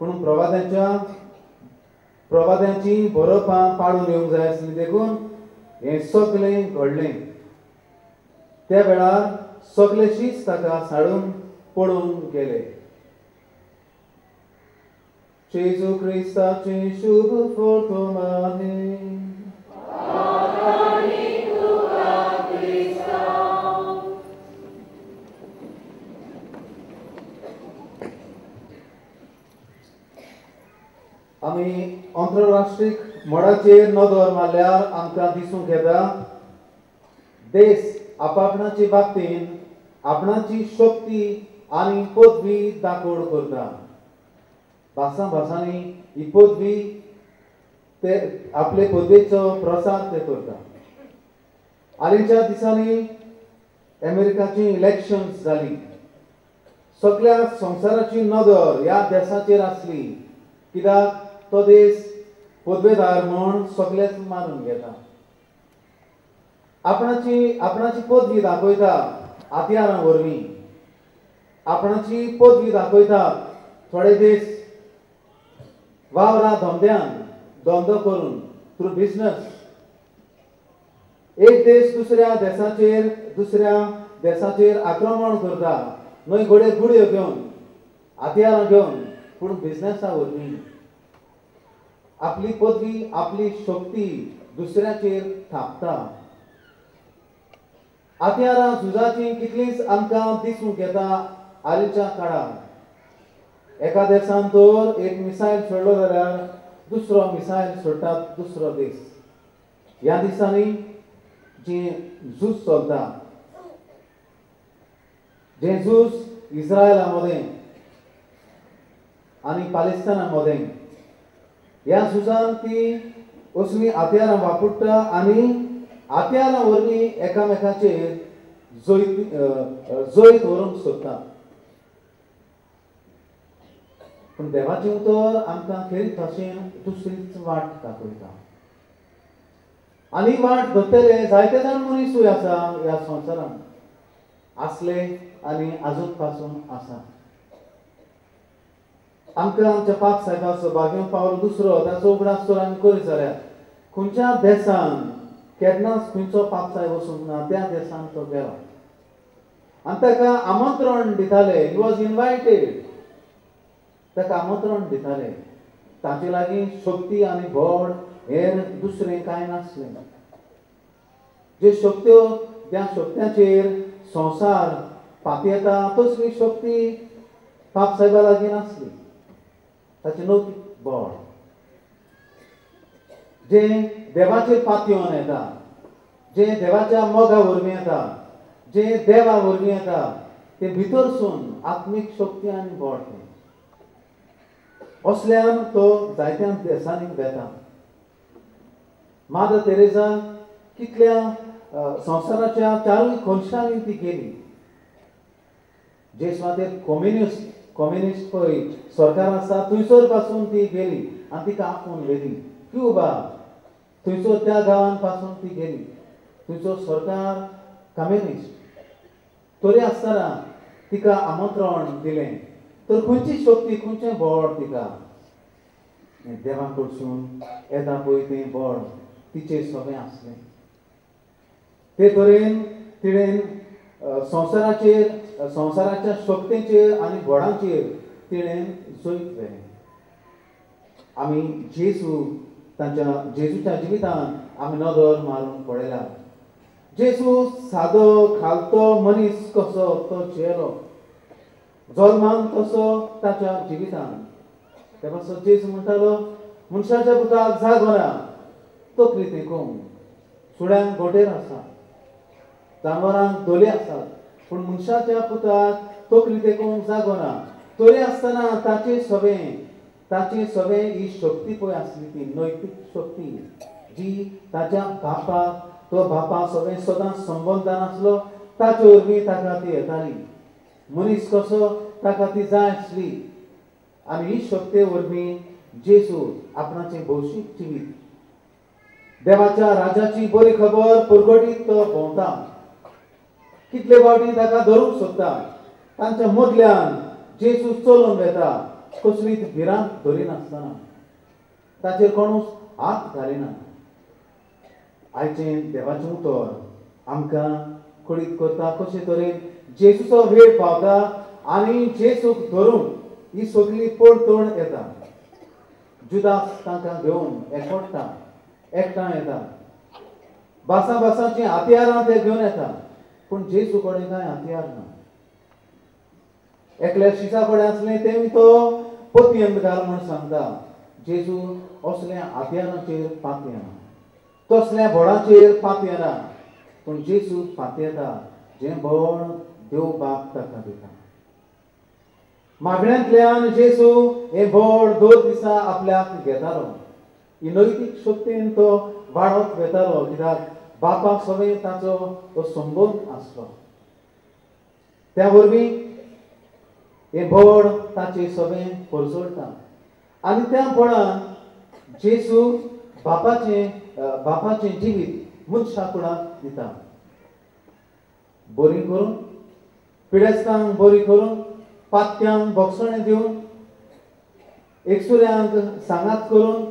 पूण प्रवाद्यांची बरोवपां पाडून येवंक जाय आसली, देखून हें सगळें घडलें. त्या वेळार सगळे शीस ताका साडून पळोवन गेले. जेजू क्रिस्ताचें शुभ वर्तमान. आमी आंतरराष्ट्रीय मळाचेर नदर मारल्यार आमकां दिसूंक येता, देश आपापणाचे बाबतीन आपणाची शक्ती आनी पदवी दाखोड करता. भासां भासांनी ही पदवी ते आपले पदवेचो प्रसार ते करता. हालींच्या दिसांनी अमेरिकाची इलेक्शन्स जाली. सगळ्या संवसाराची नदर ह्या देशाचेर आसली, कित्याक तो देश पदवेदार म्हूण सगळेच मानून घेता. आपणाची आपणाची पदवी दाखयता हत्यारां वरवीं, आपणाची पदवी दाखयता. थोडे देश वावरा धंद्यान धंदो करून थ्रू बिजनस एक देश दुसऱ्या देशाचेर आक्रमण करता, न्हय घोडे गुडयो घेवन हत्यारां घेवन, पूण बिजनसा वरवीं आपली पदवी आपली शक्ती दुसऱ्याचेर थापता. हत्यारां झुजाची कितलींच आमकां दिसूंक येता हालींच्या काळार. एका देशान तर एक मिसायल सोडलो जाल्यार दुसरो मिसायल सोडटात दुसरो देश. ह्या दिसांनी जें झूज चलता, जें झूज इस्रायला मदें आनी पालेस्ताना मदें, ह्या झुजान ती असलीं हत्यारां वापरता आनी हत्यारां वरवीं एकामेकाचेर जैत व्हरूंक सोदता. पूण देवाचें उतर आमकां खेरीत भाशेन दुसरीच वाट दाखयता. आनी वाट धरतले जायते जाण मनीसूय आसा ह्या संवसारांत आसले आनी आजून पासून आसा. आमकां आमच्या पाप सायबाचो भाग्यो पावल दुसरो ताचो उगडास तर आमी करीत जाल्यार खंयच्या देसान केन्नाच खंयचो पाप सायब वचूंक ना त्या देसान तो गेलो आनी ताका आमंत्रण दिताले. He was invited. ताका आमंत्रण दिताले. ताचे लागीं शक्ती आनी बळ हेर दुसरें कांय नासलें. जे शक्त्यो त्या शक्त्याचेर संवसार पातयेता तसली शक्ती पाप सायबा लागीं नासली. ताचें नौतीक बळ जें देवाचेर पातयेवन येता, जें देवाच्या मोगा वरवीं येता, जें देवा वरवीं येता, तें भितरसून आत्मीक शक्ती आनी बळ तें असल्यान तो जायत्या देशांनी वेता. मादर तेरेजा कितल्या संवसाराच्या चारूय कोनशांनी ती गेली. जे सुवातेर कम्युनिस्ट पळय सरकार आसा थंयसर पासून ती गेली आनी तिका आपोवन व्हेली. क्युबा थंयसर त्या गांवान पासून ती गेली. थंयचो सरकार कम्युनिस्ट तरी आसतना तिका आमंत्रण दिलें. तर खंयची शक्ती खंयचें बळ तिका देवा कडसून येता पळय तें बळ तिचेर सगळें आसलें. ते तरेन तिणें संवसाराचेर संवसाराच्या शक्तेचेर आनी बळांचेर तिणें जैत व्हेलें. आमी जेजू तांच्या जेजूच्या जिवितान आमी नदर मारून पळयला. जेजू सादो खालतो मनीस कसो तो जियेलो, जल्मान तसो ताच्या जिवितान. ते पासून जेजू म्हणटालो, मनशाच्या पुताक जागो ना तकली तेंकोवंक, सुण्यांक गोटेर आसा, जानवरांक दोले आसात, पूण मनशाच्या पुताक तकली तेंकोवंक जागो ना. तरी आसतना ताचे सगळें ही शक्ती पळय आसली ती नैतीक शक्ती जी ताच्या बापाक, तो बापा सगळें सदांच संबंदान आसलो, ताचे वरवीं ताका ती येताली. मनीस कसो ताका ती जाय आसली. आनी ही शक्ते वरवीं जेजू आपणाचें भौशीक जिवीत देवाच्या राजाची बरी खबर परगटीत तो भोंवता. कितले फावटी ताका धरूंक सोदता, तांच्या मदल्यान जेजू चलून वेता. कसलीच भिरांत धरिनासतना, ताचेर कोणूच हात घालिना. आयचें देवाचें उतर आमकां कळीत करता कशे तरेन जेजूचो वेळ पावता आनी जेजूक धरून ही सगळी पळतण येता. जुदास तांकां घेवन एकवटता, एकठांय येता, भासां भासांचीं हत्यारां ते घेवन येता, पूण जेजू कडेन कांय हत्यार ना. एकल्या शिसा कडेन आसलें तें तो पोतयेंत घाल म्हूण सांगता. जेजू असल्या हत्यारांचेर पातयेना, तसल्या बळाचेर पातयेना, पूण जेजू पातयेता जें बळ देव बाप ताका दिता. मागण्यांतल्यान जेजू हें बळ दर दिसा आपल्याक घेतालो. ही नैतीक शक्तीन तो वाडत वेतालो, कित्याक बापा सगळें ताचो तो संबंद आसलो. त्या वरवीं हें बळ ताचे सगळें परजळटा आनी त्या बळान जेजू बापाचें जिवीत मनशा कुडाक दिता. बरी करून पिडेस्तांक बरी करून, पात्यांक बोगसणें दिवन, एकसुऱ्यांक सांगात करून,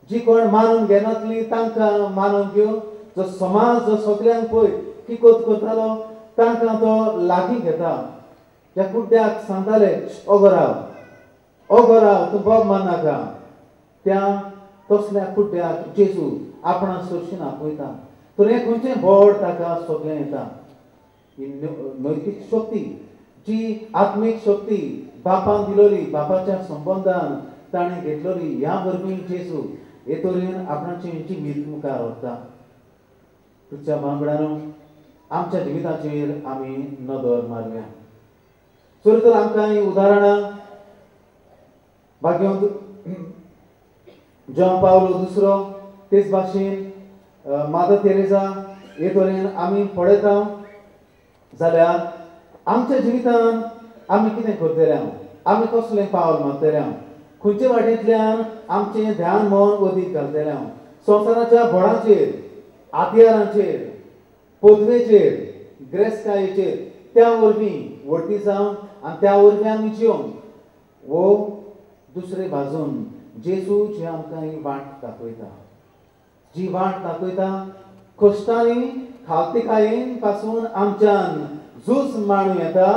जी कोण मानून घेनातली तांकां मानून घेवन, जो समाज जो सगल्यांक पळय किकोत करतालो तांकां तो लागीं घेता. ज्या कुड्ड्याक सांगताले ओगो राव, ओगो राव, तूं बोब मारनाका, त्या तसल्या कुड्ड्याक जेजू आपणा सरशीन आपयता. तर हें खंयचें बळ ताका सगळें येता. ही नैतीक शक्ती, जी आत्मीक शक्ती बापान दिलोली, बापाच्या संबंदान ताणें घेतलोली, ह्या वरवीं जेजू हे तरेन आपणाचें जिवीत मुखार व्हरता. तुमच्या भावंडांनो, आमच्या जिविताचेर आमी नदर मारया. सर तर आमकां ही उदाहरणां भाग्यवंत जॉन पावलो दुसरो, तेच भाशेन मादर तेरेजा, हे तरेन आमी पळयता जाल्यार आमच्या जिवितान आमी कितें करतले, आमी कसलें पावल मारतले, खंयचे वाटेंतल्यान आमचें ध्यान मन अदीक घालतले, संवसाराच्या बळाचेर, हत्यारांचेर, पदवेचेर, ग्रेस्तायेचेर, त्या वरवीं वळटी जावन आनी त्या वरवीं आमी जिवन वो दुसरे बाजून जेजू जी आमकां ही वाट दाखयता, जी वाट दाखयता कश्टांनी खालतिकायेन पासून आमच्यान झूज मांडू येता,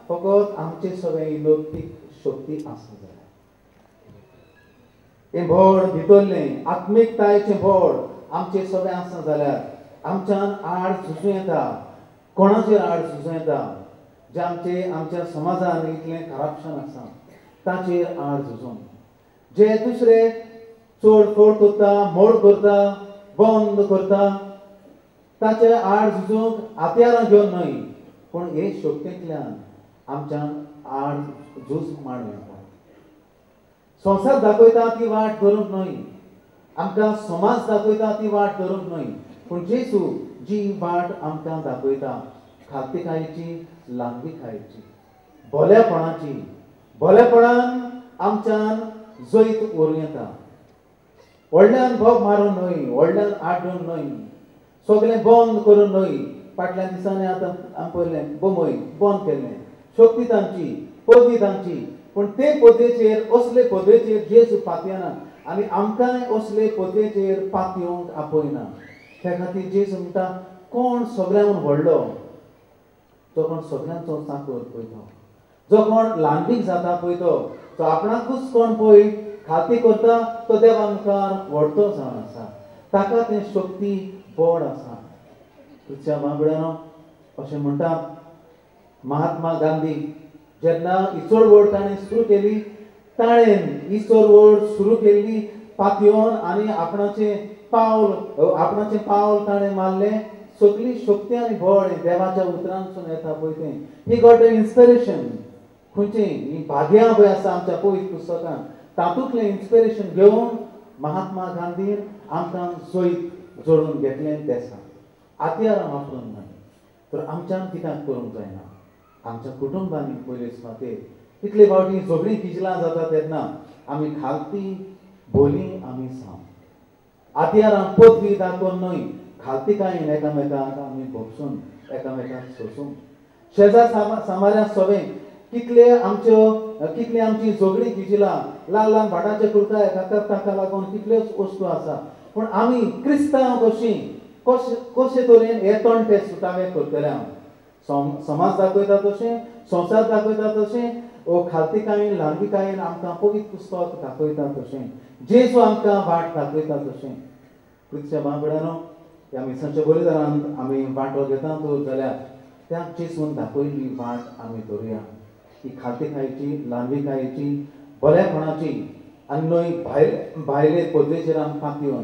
फकत आमचे सगळें नैतीक शक्ती आसूंक जाय. हें बळ भितरलें आत्मिकतायेचें बळ आमचें सगळें आसना जाल्यार आमच्यान आड झुजूं येता. कोणाचेर आड झुजूं येता? जे आमचे आमच्या समाजान इतलें करप्शन आसा ताचेर आड झुजून, जे दुसरे चोड फोड करता, मोड करता, बंद करता, ताचे आड झुजूंक हत्यारां घेवन न्हय, पूण हे शक्तींतल्यान आमच्यान आड झूज मांडू येता. संवसार दाखयता ती वाट धरूंक न्हय, आमकां समाज दाखयता ती वाट धरूंक न्हय, पूण जेजू जी वाट आमकां दाखयता खालतिकायेची, लांबिकायेची, भोल्यापणाची, भोल्यापणान आमच्यान जैत व्हरूं येता. व्हडल्यान भोग मारून न्हय, व्हडल्यान आड्डून न्हय, सगळें बंद करून न्हय. फाटल्या दिसांनी आतां आमी पळयलें बोमय बंद केल्लें, शक्ती तांची, पदवी तांची, पूण ते पदवेचेर, असले पदवेचेर जेजू पातयेना आनी आमकांय असले पदवेचेर पातयेवंक आपयना. त्या खातीर जेजू म्हणटा, कोण सगळ्यांहून व्हडलो, जो कोण सगळ्यांचो चाकर पळयतो, जो कोण ल्हानवीक जाता पळयतो, तो आपणाकूच कोण पळय खाती करता, तो देवा मुखार व्हडतो जावन आसा, ताका तें शक्ती बळ आसा. तुमच्या बांगड्यानो अशें म्हणटा, महात्मा गांधी जेन्ना ही चळवळ ताणें सुरू केली, ताणें ही चळवळ सुरू केल्ली पातयेवन आनी आपणाचें पावल ताणें मारलें. सगळी शक्ती आनी बळ देवाच्या उतरांतसून येता पळय तें. ही गॉट इन्स्पिरेशन खंयचें, ही भाग्यां पळय आसा आमच्या पवित्र पुस्तकांत, तातूंतलें इन्स्पिरेशन घेवन महात्मा गांधीन आमकां जैत जोडून घेतलें देसान. हत्यारां वापरून न्हय, तर आमच्यान कित्याक करूंक जायना? आमच्या कुटुंबांनी पयले सुवातेर कितले फावटी झगडीं किजलां जाता तेन्ना आमी खालती बोली आमी जावं, हत्यारां पदवी दाखोवन न्हय, खालतिकायेन एकामेकांक आमी भोगसून, एकामेकांक सोसून, शेजार सामाऱ्या सगळें कितले आमच्यो कितली आमची झगडी गिजिला, ल्हान ल्हान भाटाचे कुरकाय ताका ताका लागून कितल्योच वस्तू आसा. पूण आमी क्रिस्तांव कशी कशे तरेन हे तंटे सुटावे करतले? हांव समाज दाखयता तशें, संवसार दाखयता तशें, ओ खालतीकायेन ल्हानविकायेन आमकां पवित्र पुस्तक दाखयता तशें, जेजू आमकां वाट दाखयता तशें. क्रिस्त्या भाव भयणांनो, ह्या मिसाच्या बलिदानांत आमी वांटो घेता तर जाल्यार त्या जेजून दाखयल्ली वाट आमी धरुया. ही खालतीकायेची, ल्हानविकायेची, बऱ्यापणाची आनी न्हय भायले पदवेचेर आमी पातयेवन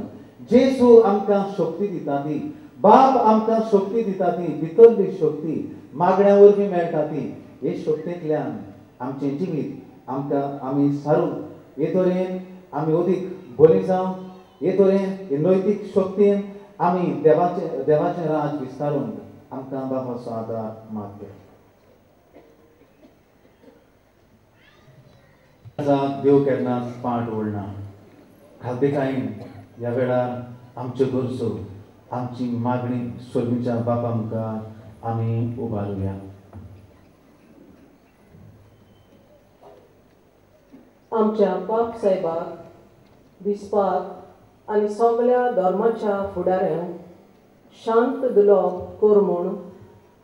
जेजू आमकां शक्ती दिता ती, बाप आमकां शक्ती दिता ती, भितरली शक्ती मागण्या वरवीं मेळटा ती. हे शक्तींतल्यान आमचें जिवीत आमकां आमी सारूंक हे तरेन आमी अदीक बरी जावं, हे तरेन हे नैतीक शक्तीन आमी देवाचें राज विस्तारूंक आमकां बाबाचो आदार मागता. देव केन्नाच पाट ओडना. खालतीकायेन ह्या वेळार आमच्यो गरजो, आमची मागणी सोलमीच्या बापा मुखार आमी उबारुया. आमच्या बाप साहेबाक, बिस्पाक आनी सगळ्या धर्माच्या फुडाऱ्यांक शांत दुलोप कर म्हूण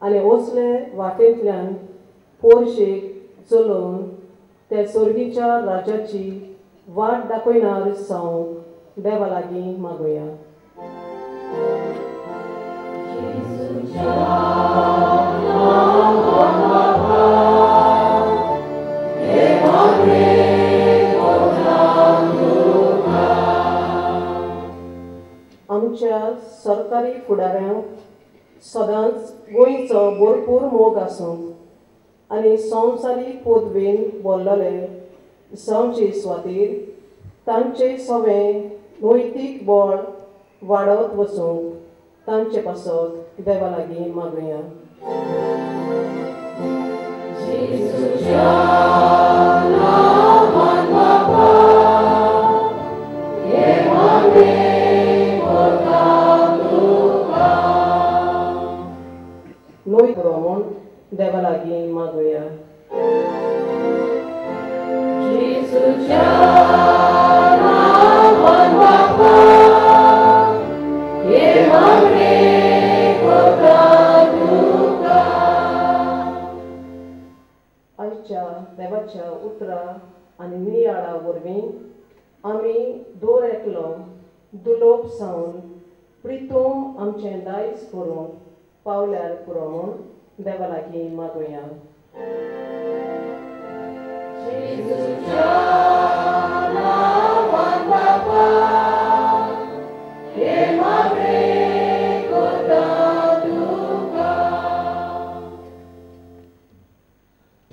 आनी असले वाटेंतल्यान पोरशेक चलोवन त्या सोर्गीच्या राजाची वाट दाखयणार जावंक देवा लागीं मागुया. आमच्या सरकारी फुडाऱ्यांक सदांच गोंयचो भरपूर मोग आसूंक आनी संवसारीक पदवेन भरलेले जावचे स्वातीर तांचे सगळें नैतीक बळ वाडत वचूंक तांचे पासत देवा लागीं मागुया. न्हय म्हूण देवा लागीं मागुया. आयच्या देवाच्या उतरां आनी नियाळा वरवीं आमी दर एकलो दुलोप जावन प्रितूम आमचें दायज करूंक पावल्यार पुरो म्हूण देवा लागीं मागुया.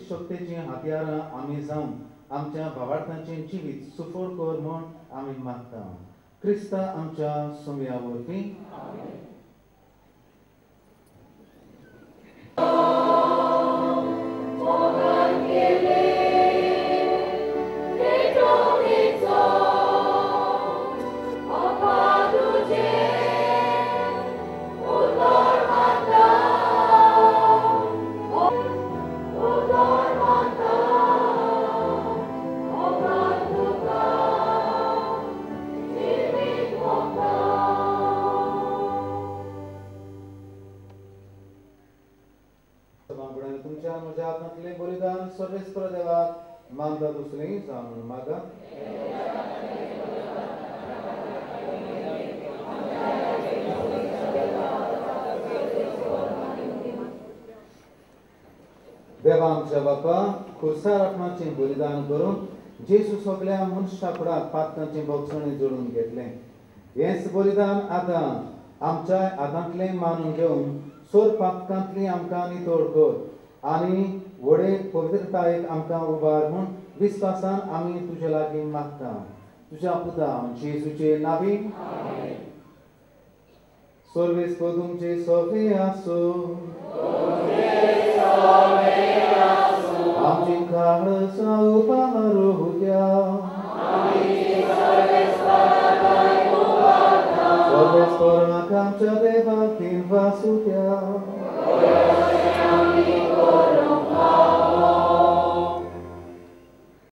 शक्तीचीं हत्यारां आमी जावन आमच्या भावार्थांचें जिवीत सुफळ कर म्हूण आमी मागता. क्रिस्ता आमच्या सुम्या वरवीं. तुमच्या म्हज्या हातांतलें बलिदान सर्वेस्पर देवाक मानता दुसरें जावन मागा. देवा आमच्या बापा, खुर्सा राखणाचें बलिदान करून जेजू सगळ्या मनशा कुडाक पातकांचें भोगसणें जोडून घेतलें. हेंच बलिदान आतां आमच्या हातांतलें मानून घेवन सोर पातकांतली आमकां नितळ कर आनी व्हडे पवित्रतायेक आमकां उबार म्हूण विस्वासान आमी तुजे लागीं मागता. तुज्या पुता जेजूचे नावी. सर्वेस्पर तुमचे सोफे आसूं. आमची काळजां उबारुया. सर्वेस्पराक आमच्या देवाक वासुया.